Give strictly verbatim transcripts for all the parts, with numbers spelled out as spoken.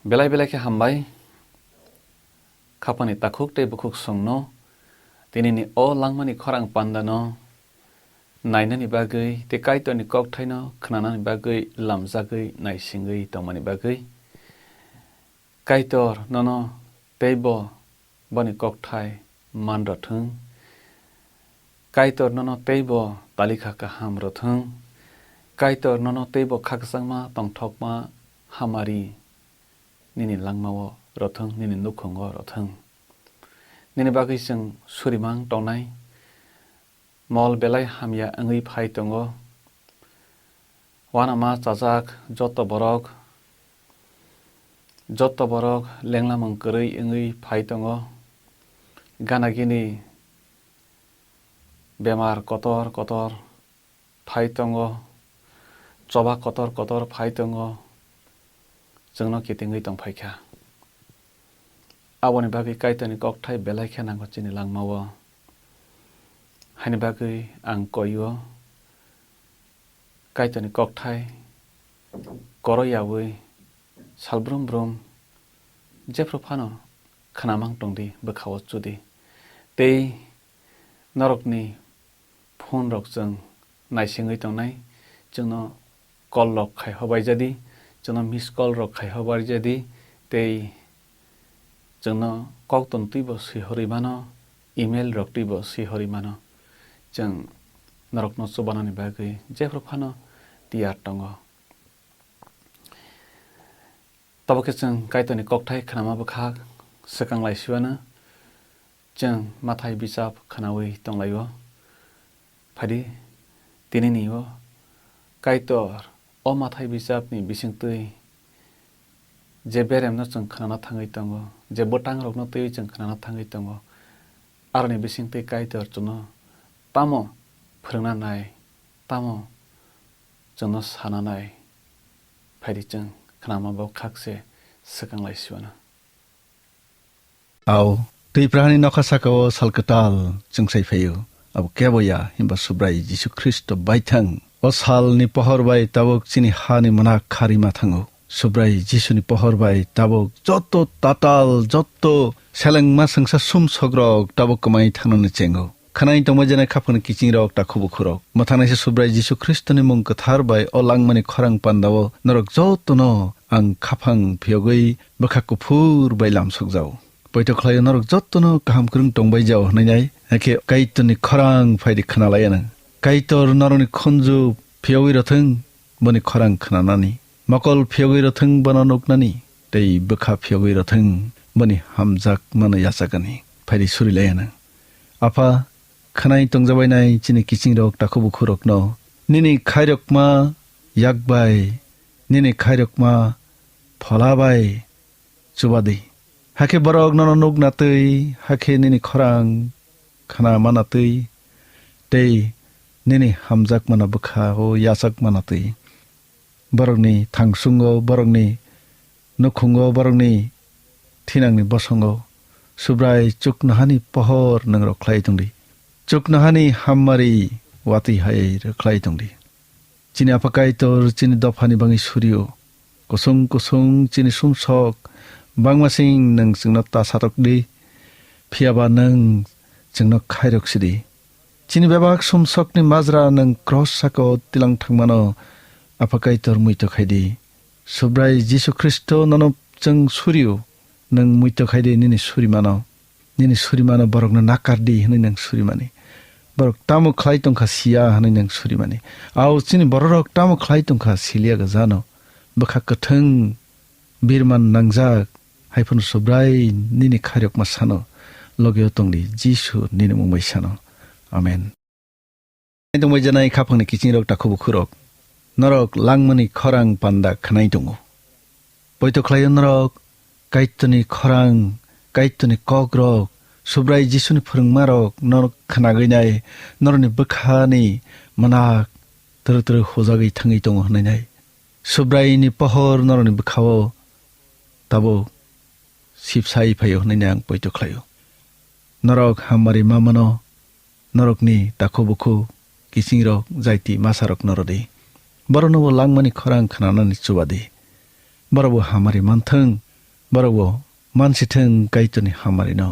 Belai belai khe hambai, khapani takhuk tei bukhuk songno, tinini o langmani khorang pandano nainani bagwi tei Kaitorni kokthaino khnanani bagwi lamjagwi naisingwi tongmani bagwi. Kaitor nono teibo boni kokthai man rw thung. Kaitor nono teibo talikha kaham rw thung. Kaitor nono teibo khakchangma tongthokma hamari nini langmao rw thung, nini nukhungo rw thung. Nini bagwi chwng surimang tongnai mol belai hamya wngwi phai tongo. Uanama chajak joto borok, joto borok lenglamung kwrwi wngwi phai tongo. Gana gini bemar kotor kotor phai tongo, choba kotor kotor phai tongo, chwngno kitingwi tong phai kha. Aboni bagwi Kaitorni kokthai belai khe nango chini langmao. Haini bagwi ang koi-o, Kaitorni kokthai koro yaui salbrum brum jephru phano khnamang tongdi, bwkhao chudi. Tei norokni phone rok chwng naisingwi tongnai, chwngno call rok khai hobai jadi, chwngno miss call rok khai hobai jadi, tei chwngno kok tong twibo swi horwi mano, email rok twibo swi horwi mano. Chwng norokno chubanani bagwi jephru phano tiyar tongo. Tabuk khe chwng Kaitorni kokthai khnama bwkha swkang lai siwano chwng Mathai bichap khnaui tonglaio. Phaidi, tinini o Kaitor o Mathai bichapni bisingtwi je beremno chwng khnana thangwi tongo, je bwtangrokno twiwi chwng khnana thangwi tongo, aroni bisingtwi Kaitor chwngno tamo phwrwngna nai, tamo chwngno sana nai, phaidi chwng khnama bo khakse swkang lai siwano. Ao, twi prahani nokha saka-o sal kwtal chwngsai phaio. Abo kebo ya, himba Subrai Jisu Khristo baithang. O salni pohor bai tabuk chini hani mwnakha rima thango. Subrai Jisuni pohor bai tabuk joto tatal, joto selengma swngsa sumsokrok tabuk kwmai thangnani chengo. Khwnai tongma janai khapangni kichingrok, takhu bukhurok. Mwthangnaisa Subrai Jisu Khristoni mung kwthar bai o langmani khorang pandao norok jotono ang khaphang phiyogwi bwkha kuphur bai lamsokjao. Poito khlaio norok jotono kaham kwrwng tongbai jao hwnwi nai, hakhe Kaitorni khorang phaidi khwnalaianw. Kaitor norokni khunju phiyogwi rwthwng, boni khorang khnanani. Mokol phiyogwi rwthwng bono nuknani, tei bwkha phiyogwi rwthwng boni hamjakmano yachakani. Phaidi surilaianw. Apha, khwnai tongjabainai chini kichingrok, takhu bukhurokno nini khairokma yak bai, nini khairokma phola bai chubadi. Hakhe borok nono nukna twi, hakhe nini khorang khna mana twi, tei nini hamjakmano bwkha-o yachak mana twi. Borokni thangsungo, borokni nukhungo, borokni thinangni bosongo Subrai chuknohani pohor nwngrok khlai tongdi. Chuknohani hammari watwi hai rwkhlai tongdi. Chini Apha Kaitor chini dophani bangwi surio. Kusung kusung chini sumsok bangmasing nwng chwngno ta satokdi, phiyaba nwng chwngno khairok sidi. Chini bebak sumsokni majra nwng cross saka-o tilang thangmano Apha Kaitor muitok khaidi. Subrai Jisu Khristo nono chwng surio, nwng muitok khaidi nini surimano. Nini surimano borokno nakardi hwnwi nwng surimani. Borok tamo khlai tongkha siya hwnwi nwng surimani. Ao chini bororok tamo khlai tongkha siliya gwjano. Bwkha kwthwng birman nangjak, haiphano Subrai nini khairokma sano logeo tongdi Jisu nini mung bai sano. Amen. Tongbai janai khaphangni kichingrok, takhu bukhurok, norok langmani khorang panda khwnai tongo. Poito khlaio norok Kaitorni khorang, Kaitorni kokrok, Subrai Jisuni phwrwngmarok norok khnagwi nai, norokni bwkhani mwnak twrwi twrwi hujagwi thangwi tongo hwnwi nai. Subraini pohor norokni bwkhao tabuk sipsai phaio hwnwi nai ang poito khlaio. Norok hamari mamano, norokni takhu bukhu, kichingrok, jaiti masarok norodi. Borokno bo langmani khorang khnanani chubadi. Borok bo hamari manthwng, Borok bo mansithwng Kaitorni hamari no.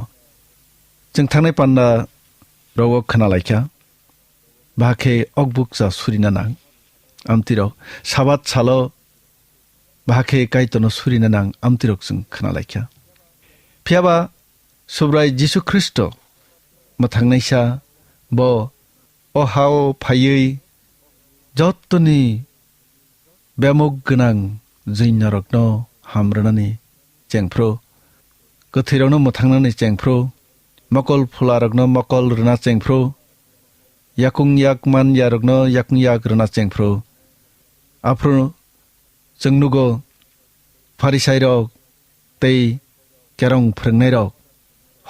Chwng thangnai panda rogo khna laikha, bahai khe ok bukcha surina nang amtwi rok, Sabat salo bahai khe Kaitorno surina nang amtwi rok chwng khna laikha. Phiya ba Subrai Jisu Khristo mwthangnaisa bo o hao phaiwi jottoni bemuk gwnang juinnarokno ham rwnani chengphru, kwthwirokno mwthangnani chengphru, mokol phularokno mokol rwna chengphru, yakung yak man yarokno yakung yak rwna chengphru. Aphuru chwng nugo Pharisairok tei kerong phwrwngnairok,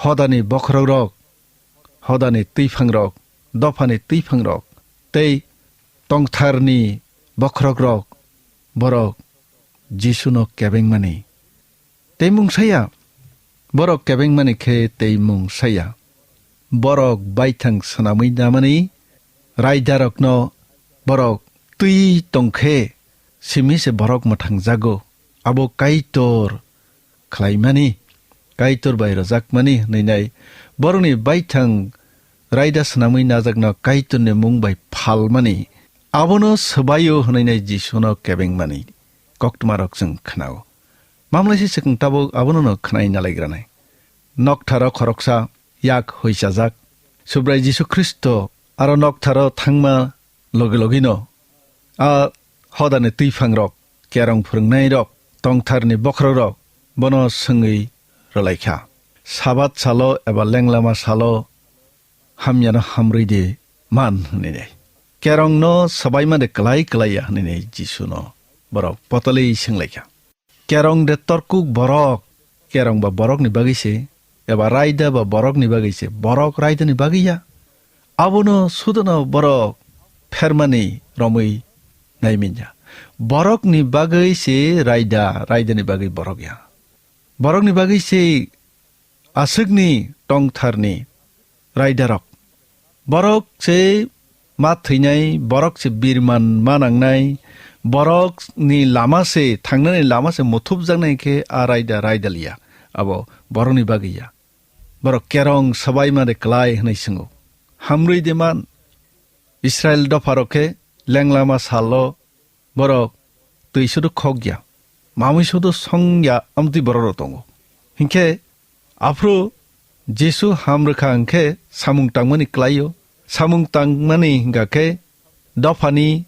hodani bokhorokrok, hodani twiphangrok, dophani twiphangrok tei tongtharni bokhorokrok, borok Jisuno kebengmani. Tei mungsaya, borok kebengmani khe tei mungsaya. Borok baithang swnamwi namani raidarokno borok twi tong khe simi se borok mwthangjago. Abo Kaitor khlaimani, Kaitor bai rwjakmani hwnwi nai borokni baithang raida swnamwi najakno Kaitorni mung bai phalmani, abono swbaio hwnwi nai Jisuno kebengmani koktwmarok chwng khnao. Mamlaisi swkang tabuk abono no khnai nalaigranai. Noktharo khoroksa yak huichajak. Subrai Jisu Khristo aro noktharo thangma logi logino a hodani twiphangrok, kerong phwrwngnairok, tongtharni bokhorokrok bono swngwi rwlaikha, "Sabat salo eba lenglama salo hamyano hamrwi de man?" hwnwi de. Kerongno swbaima de klai klai ya hwnwi de Jisuno borok potolwi swnglaikha. Kerong de torkuk borok, kerong ba borokni bagwi se, eba raida ba borokni bagwi se, borok raidani bagwi ya. Abono sudano borok phermani romwi naimin ya. Borokni bagwi se raida, raidani bagwi borok ya. Borokni bagwi se aswkni tongtharni raidarok. Borok se ma thwinai, borok se birman ma nangnai, borokni lama se, thangnani lama se muthupjaknai khe a raida raidaliya, abo borokni bagwi ya. Borok kerong swbaima de klai hwnwi swngo. Hamrwi de man, Israil dopharok khe lenglama salo borok twi sudu khok ya, mamwi sudu song ya, amtwi bororok tongo. Hinkhe aphuru Jisu ham rwkha hwnkhe samung tangmani klaio. Samung tangmani hwnkha khe dophani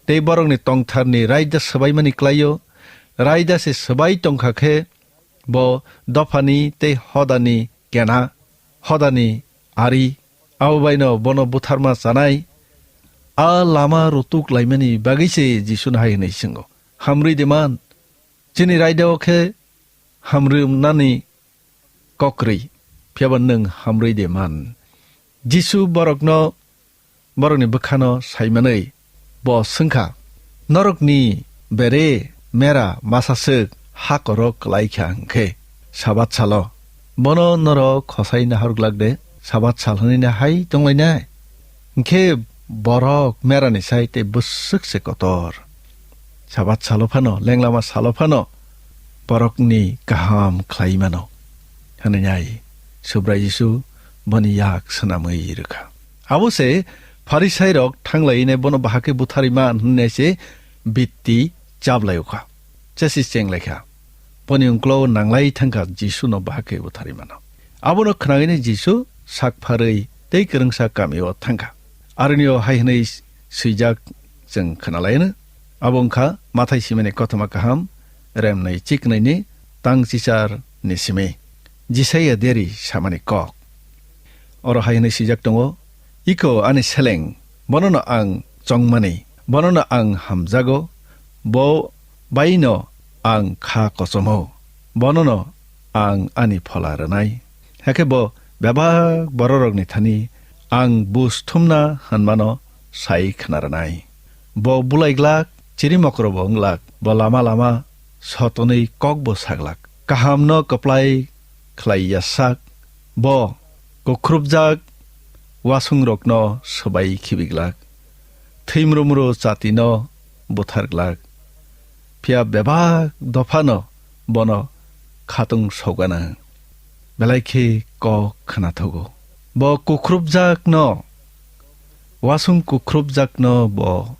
tei borokni tongtharni raida swbaimani klaio. Raida se swbai tongkha khe bo dophani tei hodani kena, hodani ari, abo baino bono butharma chanai. A lama rutuk laimani bagwi se Jisuno hai hwnwi swngo, "Hamrwi de man? Chini raidao khe hamrwnani kok kwrwi, phiyaba nwng hamrwi de man?" Jisu borokno, borokni bwkhano saimanwi bo swngkha, "Norokni bere mera masaswk hakoro klaikha hwnkhe Sabat salo bono norok khosai nahor glak de? Sabat sal hwnwi hai tonglainai? Hwnkhe borok merani sai tei bwswk se kotor. Sabat salo phano, lenglama salo phano borokni kaham khlai mano," hwnwi nai Subrai Jisu boni yak swnamwi rwkha. Abo se Pharisairok thanglainai bono bahai khe butharwi man hwnwi se bitti chablai ukha. Chasi chenglaikha. Boni ungklo nanglai thangkha Jisuno bahai khe butharwi mano. Abono khnaino Jisu sak pharwi tei kwrwngsa kamio thangkha. Aronio hai hwnwi swijak chwng khnalaino. Abo wngkha Mathai simani kothoma kaham, remnai chiknaini tang chichar ni simi. Jisaiya deri samani kok. Oro hai hwnwi swijak tongo, "Iko ani seleng, bonono ang chongmani, bonono ang hamjago, bo baino ang kha kochomo, bonono ang ani phola rwnai." Hakhe bo bebak bororokni thani ang bus thumna hwnmano sai khna rwnai. Bo bulai glak, chiri mokrobo wng glak, bo lama lama sotonwi kokbo sa glak. Kahamno kwplai khlai ya sak, bo kukhrupjak wasungrokno swbai khibi glak, thwimrumru chatino buthar glak. Phiya bebak dophano bono khatung sogana, belai khe kok khnathogo. Bo kukhrupjakno, wasung kukhrupjakno bo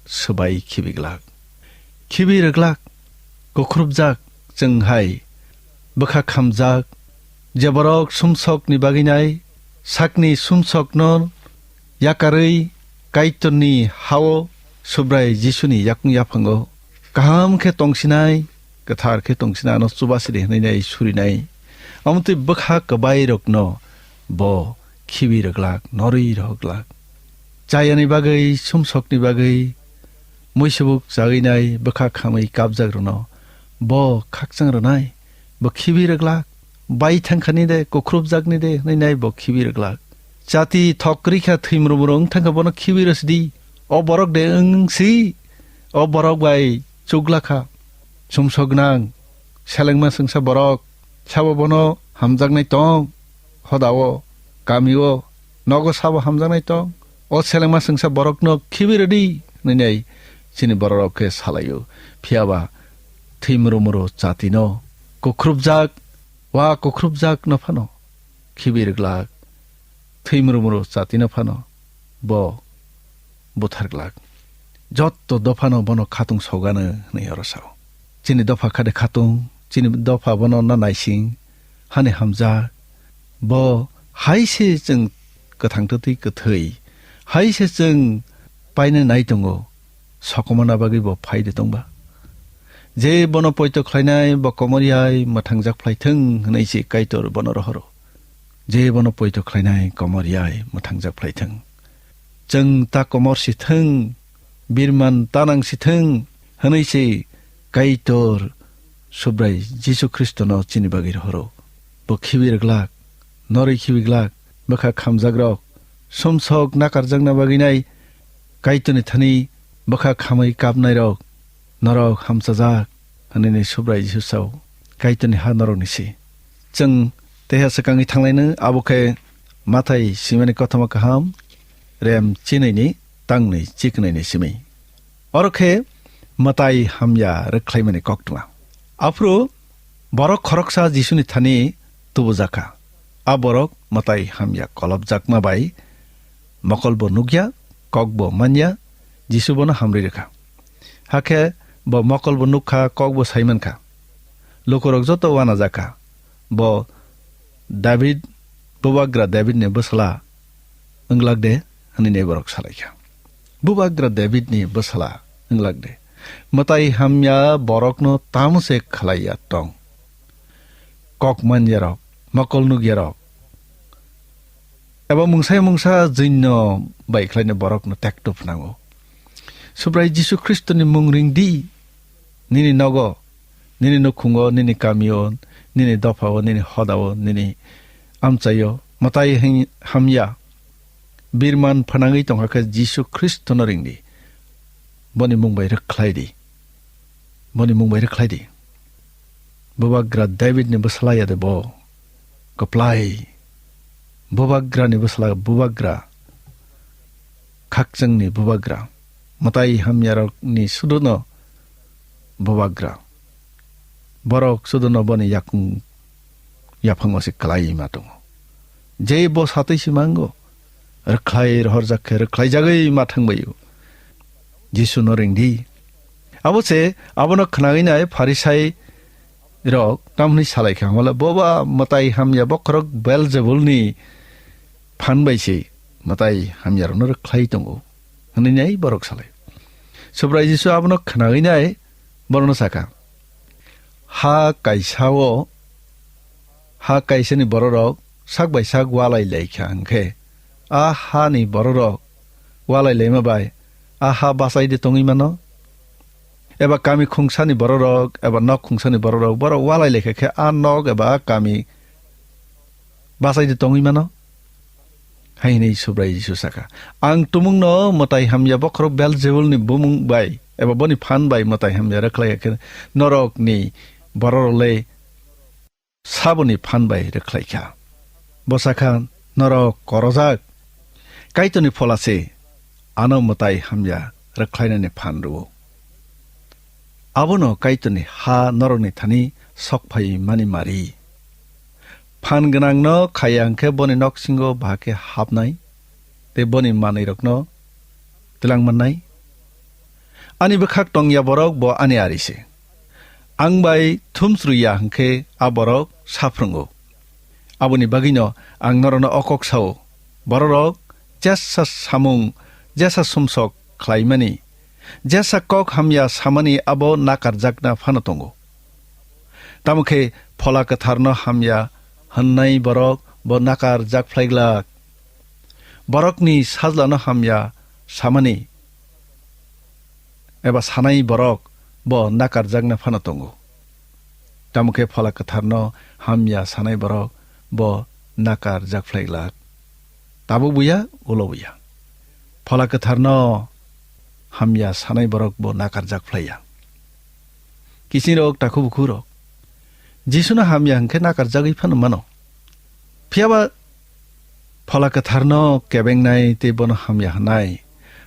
swbai khibiglak. Khibi rwglak, kukhrupjak chwng hai bwkha khamjak, je borok sumsokni bagwi nai, sakni sumsokno yakarwi Kaitorni ha-o Subrai Jisuni yakung yaphango kaham khe tongsinai, kwthar khe tongsinai ano chubasiri hwnwi nai surinai. Amotwi bwkha kwbairokno bo khibi rwglak, norwi rwglak. Chayani bagwi, sumsokni bagwi, muisubuk chagwi nai bwkha khamwi kapjakrokno bo khakchang rwnai, bo khibi rwglak. Bai thangkhani de, kukhrupjakni de hwnwi nai bo khibi rwglak. Chati thok kwrwi kha, thwimrumru wng thangkha, bono khibi rwsidi. O borok de wng si, o borok bai chukla kha. Sumsok nang, selengma swngsa borok, sabo bono hamjaknai tong, hodao, kamio, nogo sabo hamjaknai tong. O selengma swngsa borokno khibi rwdi, hwnwi nai chini bororok khe salaio. Phiya ba thwimrumru chatino kukhrupjak, wa kukhrupjakno phano khibi rwglak, thwimrumru chatino phano bo butharglak. Jotto dophano bono khatung sogano hwnwi oro sao. Chini dopha khade khatung, chini dopha bono na naising, hani hamjak. Bo hai se chwng kwthang twtwi kwthwi, hai se chwng paina nai tongo, sokomorna bagwi bo phai de tongba. Je bono poito khlainai bo komor yai mwthangjak phlai thung hwnwi se Kaitor bono rohoro. Je bono poito khlainai komor yai mwthangjak phlai thung. Chwng ta komor si thung, birman ta nang si thung hwnwi se Kaitor Subrai Jisu Khristono chini bagwi rohoro. Bo khibi rwglak, norwi khibi glak, bwkha khamjakrok, sumsok nakarjakna bagwi nai Kaitorni thani bwkha khamwi kapnairok, norok hamchajak, hwnwi ni Subrai Jisu sao. Kaitorni ha norokni si. Chwng teha swkangwi thanglaino, abo khe Mathai simani kothoma kaham, rem chinwi ni tangnwi chiknwi ni simi. Oro khe mwtai hamya rwkhlaimani koktwma. Aphuru borok khoroksa Jisuni thani tubujakha. A borok mwtai hamya kolopjakma bai mokol bo nukya, kok bo manya, Jisu bono hamri rwkha. Hakhe bo mokol bo nukkha, kok bo saimankha. Lukurok joto uanajakha. Bo David, bubagra Davidni bwsala wnglak de? Hwnwi borok salaikha. Bubagra Davidni bwsala wnglak de? Mwtai hamya borokno tamo se khlaiya tong? Kok manyarok, mokol nukyarok, eba mungsa mungsa jinno bai khlaina borokno tekto phnango. Subrai Jisu Khristoni mung ring di, nini nogo, nini nukhungo, nini kamio, nini dophao, nini hodao, nini amchaio, mwtai hing-, hamya, birman phnangwi tongkha khe Jisu Khristono ring di. Boni mung bai rwkhlai di. Boni mung bai rwkhlai di. Bubagra Davidni bwsala ya de bo. Kwplai. Bubagrani bwsala, bubagra. Khakchangni bubagra. Mwtai hamyarokni suduno bubagra. Borok suduno boni yakung yaphango se kwlai ma tongo. Je bo satwi se mango, rwkhlai rohorjak khe rwkhlaijagwi ma thangbaio. Jisu no ring di. Abo se abono khnawi nai Pharisai rok tamni salai kha, "Hwnle boba mwtai hamya bokhorok Belzebulni phan bai se mwtai hamya rokno rwkhlai tongo," hwnwi nai borok salai. Subrai Jisu abono khnawi nai borokno sakha, "Ha kaisa-o, ha kaisani bororok sak bai sak walai lai kha hwnkhe, a hani bororok walai laima bai a ha bachai de tongwi mano? Eba kami khungsani bororok, eba nok khungsani bororok, borok walai lai kha khe a nok eba a kami bachai de tongwi mano?" Hai hwnwi Subrai Jisu sakha, "Ang tumungno mwtai hamya bokhorok Belzebulni bumung bai eba boni phan bai mwtai hamya rwkhlai khe norokni bororok le saboni phan bai rwkhlai kha?" Bo sakha, "Norok korojak, Kaitorni phola se ano mwtai hamya rwkhlainani phan rwo. Abono Kaitorni ha norokni thani sok phai mani mari. Phan gwnangno khaya hwnkhe boni noksingo bahai khe hapnai tei boni manwirokno twilang mannai. Ani bwkhak tongya borok bo ani ari se. Ang bai thumsru ya hwnkhe a borok saphwrwngo. Aboni bagwino ang norokno o kok sao, bororok jesa samung, jesa sumsok khlaimani, jesa kok hamya samani abo nakarjakna phano tongo. Tamo khe Phola Kwtharno hamya hwnnai borok bo nakarjak phlai glak. Borokni sajlano hamya samani eba sanai borok bo nakarjakna phano tongo. Tamo khe Phola Kwtharno hamya sanai borok bo nakarjak phlai glak. Tabuk buya, ulo buya. Phola Kwtharno hamya sanai borok bo nakarjak phlai ya. Kisingrok, takhuk bukhurok, Jisuno hamya hwnkhe nakarjagwi phano mano. Phiyaba Phola Kwtharno kebengnai tei bono hamya hwnai.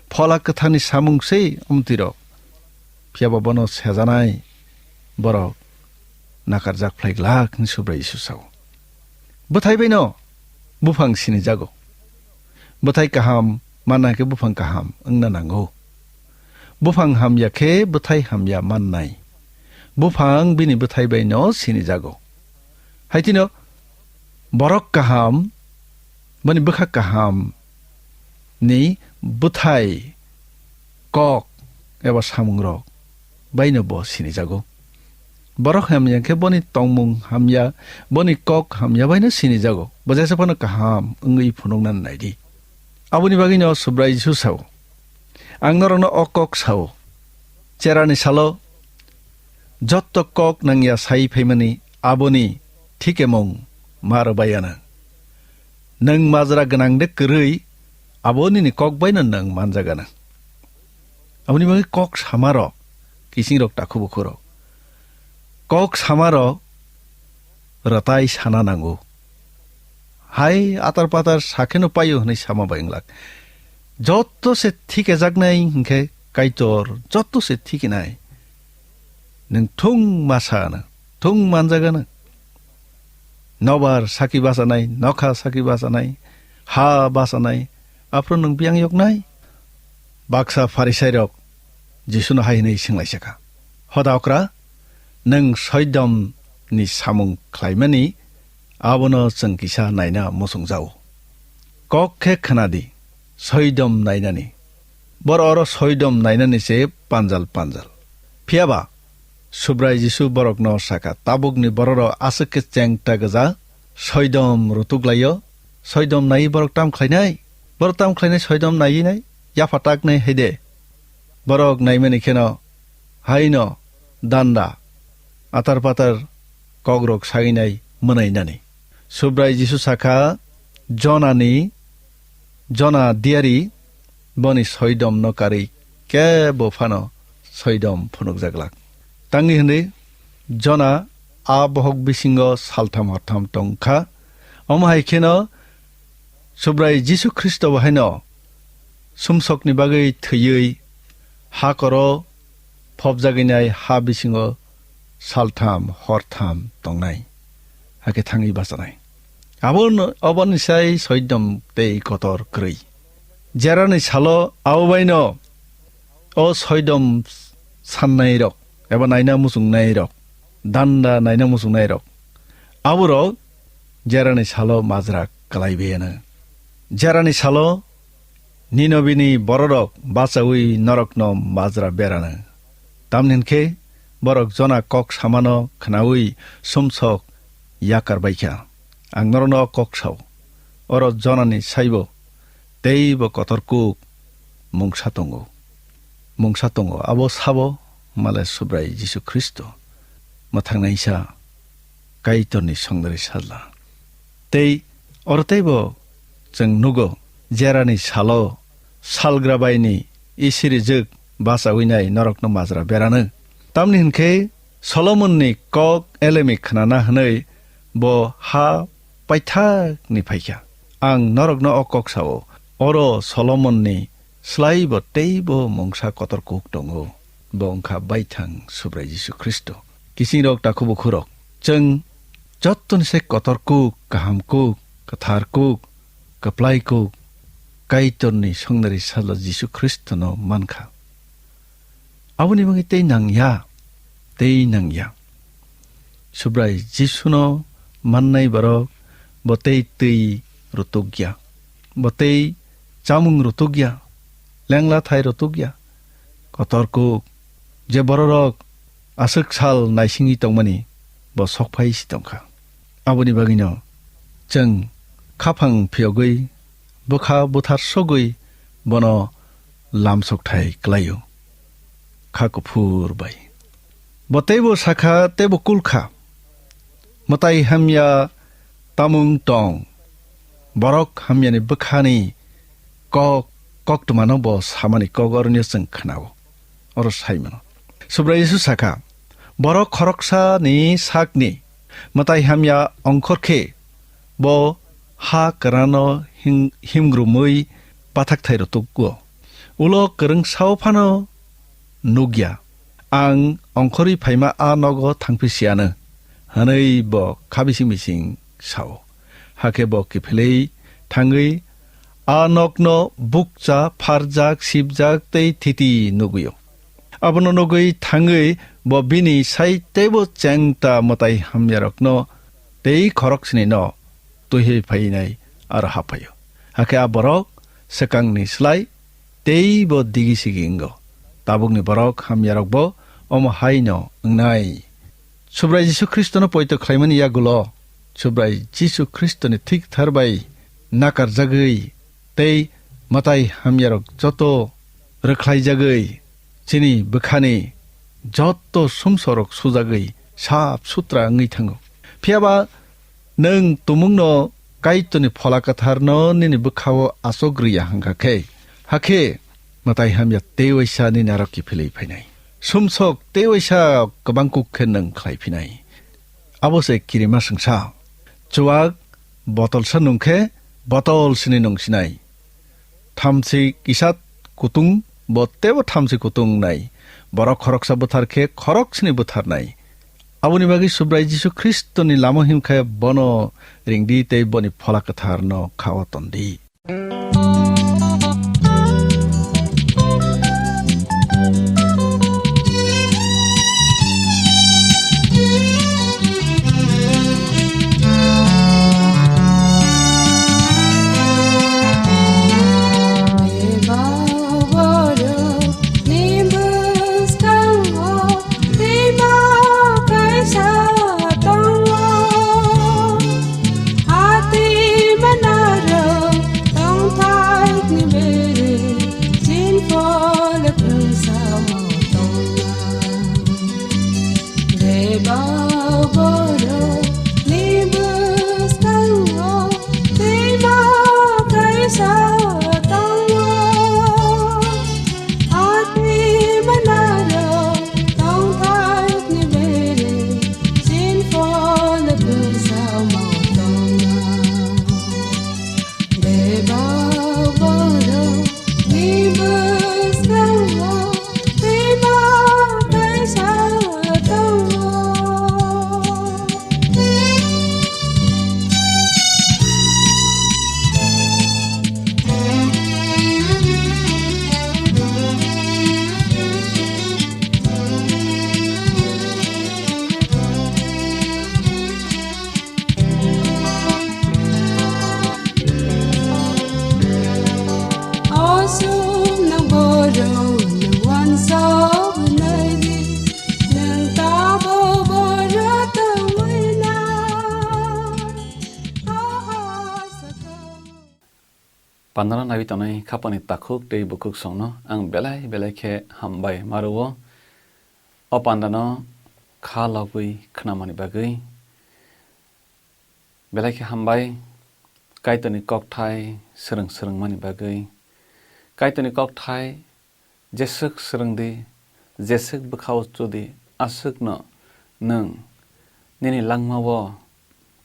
Phola Kwtharni samung se omtwirok. Phiyaba bono sejanai borok nakarjak phlai glak hwnwi Subrai Jisu sao. Bwthai baino buphang sinijago. Bwthai kaham manna khe buphang kaham wngna nango. Buphang hamya khe bwthai hamya mannai. Buphang bini bwthai baino sinijago. Haitino borok kaham, boni bwkha kaham ni bwthai, kok eba samungrok baino bo sinijago. Borok hamya khe boni tongmung hamya, boni kok hamya baino sinijago. Bo jesa phano kaham wngwi phunukna naidi. Aboni bagwino Subrai Jisu sao, "Ang norokno o kok sao, cherani salo jotto kok nangya sai phaimani aboni thikemung ma rwbaiyanw. Nwng majra gwnang de kwrwi, abo nini kok baino nwng manjaganw." Aboni bagwi kok samarok, kisingrok, takhuk bukhurok, kok samarok rwtai sana nango. Hai atar patar sakheno paio hwnwi sama bai wnglak. Jotto se thikejaknai hwnkhe Kaitor, jotto se thikinai. Nwng thung ma sa anw, thung manjaganw. Nobar saki bachanai, nokha saki bachanai, ha bachanai, aphuru nwng biyang yoknai? Baksa Pharisairok Jisuno hai hwnwi swnglaisakha, "Hoda okra, nwng Soidomni samung khlaimani abono chwng kisa naina muchungjao. Kok khe khwnadi, Soidom nainani. Boro oro Soidom nainani se panjal panjal." Phiyaba Subrai Jisu borokno sakha, "Tabukni bororok aswk khe chengta gwja, Soidom rutuk laio. Soidom naiwi borok tam khlainai? Borok tam khlainai Soidom naiwi nai? Yapha taknai hai de?" Borok naimani kheno haino danda, atar patar kokrok saginai mwnainani. Subrai Jisu sakha, Jonani, Jona diyari boni Soidomno karwi kebo phano Soidom phunukjaglak. Tangni hwnwi Jona a bohok bisingo saltham hortham tongkha. Omo hai kheno Subrai Jisu Khristo bo haino sumsokni bagwi thwiwi hakoro phobjagwinai ha bisingo saltham hortham tongnai, hakhe thangwi bachanai. Abono, oboni sai Soidom tei kotor kwrwi. Jerani salo abo baino o Soidom sannairok eba naina muchungnairok, danda naina muchungnairok, aborok jerani salo majra kwlaibaiyano. Jerani salo Ninobini bororok bachaui norokno majra berano. Tamni hwn khe borok Jona kok samano khnaui sumsok yakar bai kha. Ang norokno o kok sao, oro Jonani saibo teibo kotor kuk mungsa tongo. Mungsa tongo, abo sabo malai Subrai Jisu Khristo, mwthangnaisa Kaitorni songdari sajla. Tei oro teibo chwng nugo, jerani salo salgrabaini isirijwk bachawinai norokno majra berano. Tamni hwn khe Solomonni kok elemi khnana hwnwi bo ha paithakni phaikha. Ang norokno o kok sao, oro Solomonni slaibo teibo mungsa kotor kuk tongo, bo wngkha baithang Subrai Jisu Khristo. Kisingrok, takhuk bukhurok, Chwng jottoni se kotor kuk, kaham kuk, kwthar kuk, kwplai kuk, Kaitorni songnari sajla Jisu Khristono mankha. Aboni bagwi tei nangya, tei nangya. Subrai Jisuno mannai borok bo tei twi rutukya, bo tei chamung rutukya, lengla thai rutukya. Kotor kuk, je bororok aswk sal naisingwi tongmani, bo sokphai si tongkha. Aboni bagwino chwng khaphang phiyogwi, bwkha buthar sogwi bono lamsokthai kwlaio, kha kuphur bai. Bo teibo sakha, teibo kulkha, mwtai hamya tamung tong. Borok hamyani bwkhani kok, koktwmano bo samani kok oroni chwng khnao. Oro sai mano. Subrai Jisu sakha, borok khoroksani sakni mwtai hamya ongkhor khe bo ha kwrano him-, himgrumwi bathakthai rwtukgo. Ulo kwrwng sao phano nukya. Ang ongkhorwi phaima a nogo thangphi siyanw, hwnwi bo kha bising bising sao. Hakhe bo kiphilwi thangwi a nokno bukcha, pharjak, sibjak tei thiti nugwio. Abono nugwi thangwi bo bini sai teibo chengta mwtai hamyarokno tei khoroksinino twiwi phainai aro haphaio. Hakhe a borok swkangni slai teibo digi sigi wngo. Tabukni borok hamyarokbo omo haino wngnai. Subrai Jisu Khristono poito khlaimani yagulo, Subrai Jisu Khristoni thwi kwthar bai nakarjagwi tei mwtai hamyarok joto rwkhlaijagwi chini bwkhani joto sumsorok sujagwi sap sutra wngwi thango. Phiyaba nwng tumungno Kaitorni Phola Kwtharno nini bwkhao achuk rwya hwnkha khe, hakhe mwtai hamya tei waisa nini aro kiphilwi phainai. Sumsok tei waisa kwbang kuk khe nwng khlai phinai. Abo se kirima swngsa. Chuwak botolsa nung khe botol sini nung sinai. Thamchi kisa kutung bo teibo thamchi kutung nai. Borok khoroksa bwthar khe khorok sini bwtharnai. Aboni bagwi Subrai Jisu Khristoni lama himkhe bono ringdi tei boni Phola Kwtharno kha-o tondi. Pandano naiwi tongnai khapani takhuk tei bukhuk songno ang belai belai khe hambai ma rwo. O pandano kha logwi khnamani bagwi belai khe hambai. Kaitorni kokthai swrwng swrwngmani bagwi, Kaitorni kokthai jeswk swrwngdi, jeswk bwkhao chudi, aswkno nwng nini langmao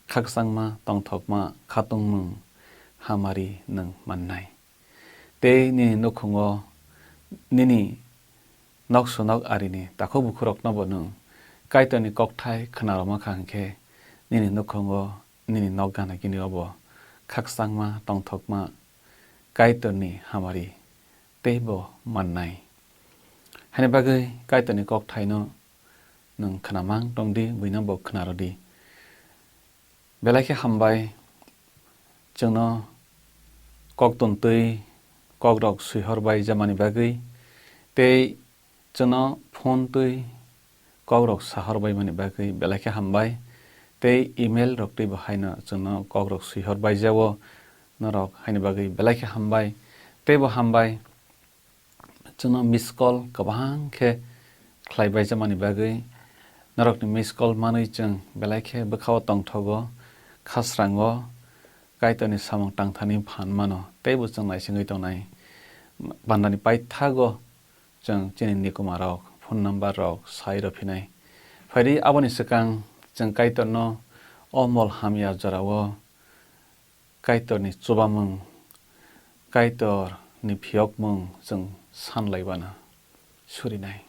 khakchangma, tongthokma, khatungmung, hamari nwng mannai. Tei nini nukhungo nini nok sunok arini takhuk bukhuroknobo nwng Kaitorni kokthai khwnarwma kha hwnkhe, nini nukhungo, nini nok gana gini obo khakchangma, tongthokma Kaitorni hamari teibo mannai. Haini bagwi Kaitorni kokthaino nwng khwnamang tongdi, buino bo khwnarwdi. Belai khe hambai, chwngno kok tontwi kokrok swihor bai jamani bagwi tei chwngno phone twi kokrok sahor bai mani bagwi belai khe hambai, tei email rok twi bo haino chwngno kokrok swihor bai jao, norok haini bagwi belai khe hambai, teibo hambai. Chwngno miss call kwbang khe khlai baijamani bagwi, norokni miss call manwi chwng belai khe bwkhao tongthogo, khasrango, Kaitorni samung tangthani phan mano, teibo chwng naisingwi tongnai. Pandani paithago chwng chini nikumarok, phone number rok sai rw phinai. Phaidi aboni swkang chwng Kaitorno o mol hamya jorao Kaitorni chubamung, Kaitorni phiyokmung chwng sanlaibana surinai.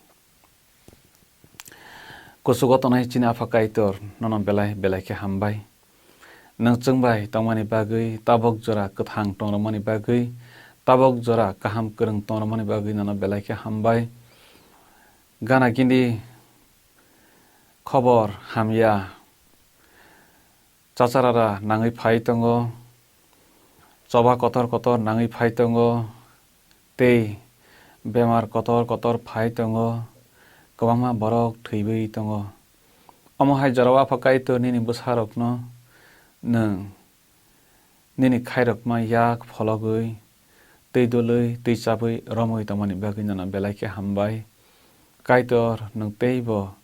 Kuchugo tongnai chini Apha Kaitor, nono belai belai khe hambai. Nwng chwngbai tongmani bagwi, tabok jora kwthang tongrwmani bagwi, tabok jora kaham kwrwng tongrwmani bagwi nono belai khe hambai. Gana gini khobor hamya, chacharara nangwi phai tongo, choba kotor kotor nangwi phai tongo, tei bemar kotor kotor phai tongo, kwbangma borok thwiwi tongo. Omo hai jorao Apha Kaitor nini bwsarokno nwng nini khairokma yak phologwi, twi dulwi, twi chabwi romwi tongmani bagwi nono belai khe hambai. Kaitor, nwng teibo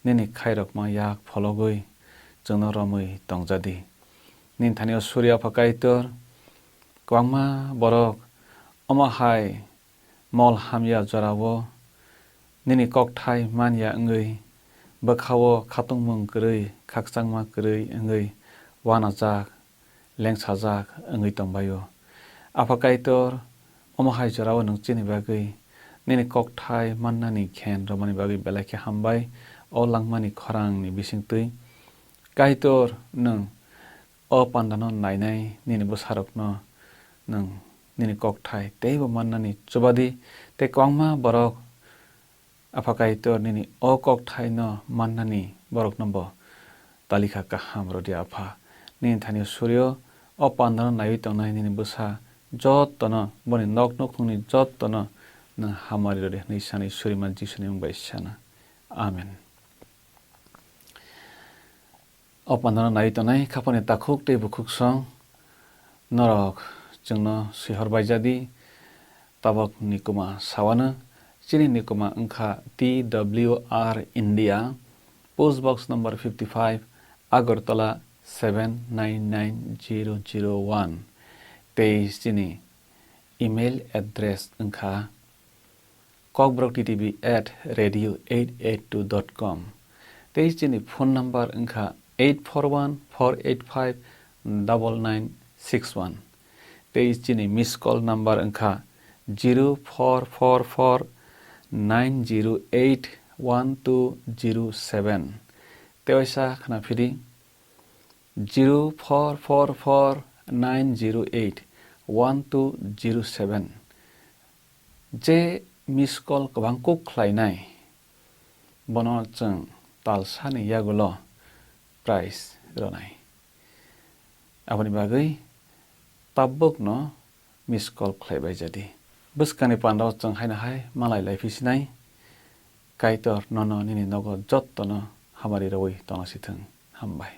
nini khairokma yak phologwi chwngno romwi tongjadi. Nini thani o suri Apha Kaitor, kwbangma borok omo hai mol hamya jorao nini kokthai manya wngwi, bwkhao khatungmung kwrwi, khakchangma kwrwi wngwi uanajak, lengsajak wngwi tongbaio. Apha Kaitor, omo hai jorao nwng chini bagwi nini kokthai mannani khen rwmani bagwi belai khe hambai. O langmani khorangni bisingtwi Kaitor, nwng o pandano nainai nini bwsarokno nwng nini kokthai teibo mannani chubadi, tei kwbangma borok Apha Kaitor nini o kokthaino mannani borokno bo talikha kaham rwdi Apha. Nini thani surio o pandano naiwi tongnai nini bwsa jottono, boni nok nukhungni jottono nwng hamari rwdi hwnwi sanwi surima Jisuni mung bai sana. Amen. O pandano naiwi tongnai khapani takhuk tei bukhuk song norok chwngno swihor baijadi. Tabok nikuma sawano, chini nikuma wngkha T W R India, post box number fifty five, Agartala seven nine nine zero zero one, tei chini email address wngkha kokborok T T B at radio eight eight two dot com, tei chini phone number wngkha eight four one four eight five double nine six one, tei chini miss call number wngkha zero four four four nine zero eight one two zero seven. Tewaisa khwnaphidi, zero four four four nine zero eight one two zero seven. Je miss call kwbang kuk khlainai, bono chwng talsani yagulo prize rwnai. Aboni bagwi tabukno miss call khlaibai jadi. Bwskangni pandao chwng haino hai malai lai phisinai. Kaitor nono nini nogo jottono hamari rwui tongna sithwng. Hambai.